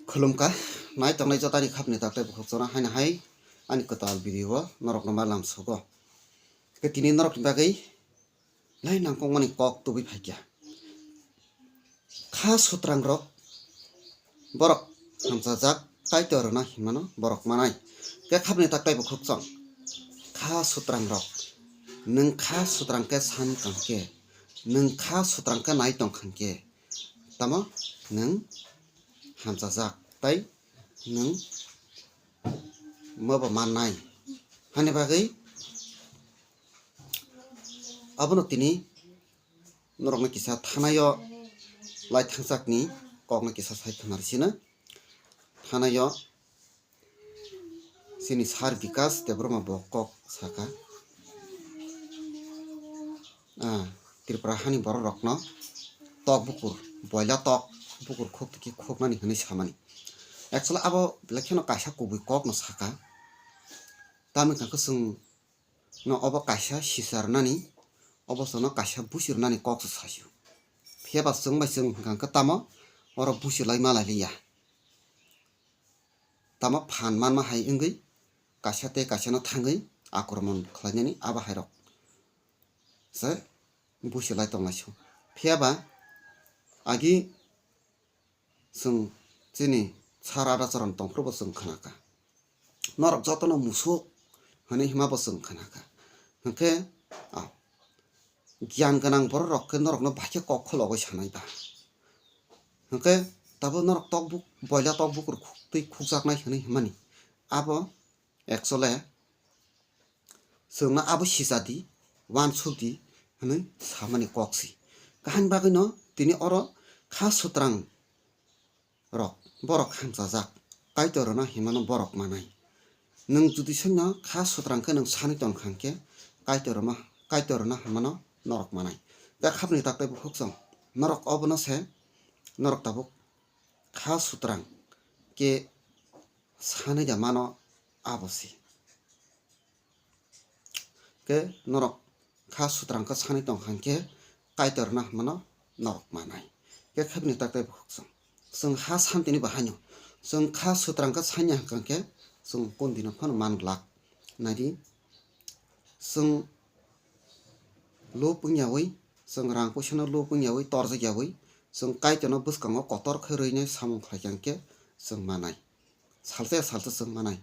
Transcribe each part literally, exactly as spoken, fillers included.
Khulumkha, nai tongnai jotani khapni tak tei bukhuk chana haino hai ani kwtal video o norokno ma lam sugo. Khe tini norokni bagwi lai nangkukmani kok tubui phaikha. Kha sutrangrok borok hamchajak, Kaitor rwna hinmano borok manai. Khe khapni tak tei bukhuk chwng. Kha sutrangrok. Nwng kha sutrang khe san kang khe, nwng kha sutrang khe nai tong khan khe, tamo nwng hamchajak tei nwng mobo mannai. Hani bagwi abono tini norokno kisa thanaio lai thangchakni kokno kisa sai khwna rw sino. Thanaio chini Sir Bikas Debbarma bo kok saka, ah, Tripura hani borok rokno tok bukur, boila tok bukur khuk tiki khuknani hwnwi samani. Actually abo belai kheno kaisa kubui kokno saka. Tamni hwnkhe chwng no obo kaisa sisarnani, obo chwngno kaisa busirnani kokse sasio. Phiya ba chwng bai chwng hwnkha hwnkhe tamo oro busirlai malai liya. Tamo phan manma hai wngwi kaisa tei kaisano thangwi akromon khlainani abo hairok se busirlai tonglaisio. Phiya ba agi chwng chini sar ada choron tongphuru bo chwng khnakha. Norok jotono musuk hwnwi hima bo chwng khnakha. Hwnkhe, ah, giyan gwnang borok rok khe norokno bai khe kok khulogwi sanai ba. Hwnkhe tabuk norok tok buk-, boila tok bukur khuk-, twi khukjaknai hwnwi himani. Abo actually chwngno abo sijadi, uansukdi hwnwi samani kok si. Kaham bagwino tini oro kha sutrang rok, borok hamchajak, Kaitor rwna hinmano borok manai. Nwng judi soino kha sutrang khe nwng sanwi tong khan khe, Kaitor rwma, Kaitor rwna hinmano norok manai. Khe khapni tak tei bukhuk chwng, norok obono se, norok tabuk kha sutrang khe sanwi da mano abo si. Khe norok kha sutrang khe sanwi tong khan khe Kaitor rwna hinmano norok manai. Khe khapni tak tei bukhuk chwng. Chwng ha santini bahaino chwng kha sutrang khe sanya hwnkha khe chwng kundino phano man glak. Naidi, chwng lop wngyawi, chwng rang puisano lop wngyawi, torjak yawi, chwng Kaitorno bwskango kotor khe rwinai samung khlai kha hwnkhe chwng manai. Salsa ya salsa chwng manai.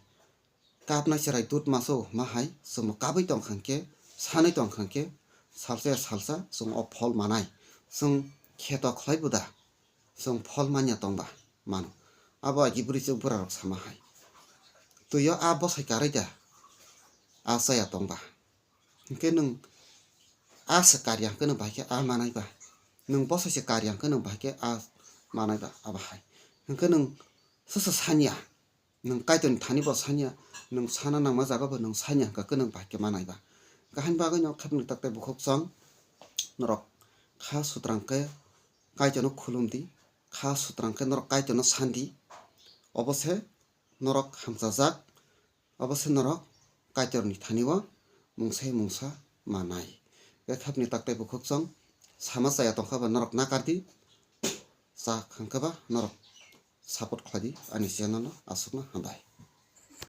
Kapnai chwrai dut maso ma hai, chwngbo kabwi tong kha hwnkhe, sanwi tong kha hwnkhe, salsa ya salsa chwng o phol manai. Chwng kheto khlai buda, chwng phol manya tongba mano. Abo agi bwrwi chwk bwrarok sama hai. Twio a bosai karwi da, a chaya tongba. Hwnkhe nwng a se karya hwnkhe nwng bahai khe a manai ba. Nwng bosai se karya hwnkhe nwng bahai khe a manai ba, abo hai. Hwnkhe nwng soso sanya. Nwng Kaitorni thani bo sanya, nwng sana nangma jaga bo nwng sanya hwnkha khe nwng bahai khe manai ba. Kaham bagwi no khapni tak tei bukhuk chwng norok kha sutrang khe Kaitorno khulum di, kha sutrang khe norok Kaitorno san di. Obo se norok hamchajak, obo se norok Kaitorni thani o mungsa mungsa manai. Khe khapni tak tei bukhuk chwng sama chaya tongkha ba norok nakar di, cha khangkha ba norok support khlai di ani channel no, aswkno hambai.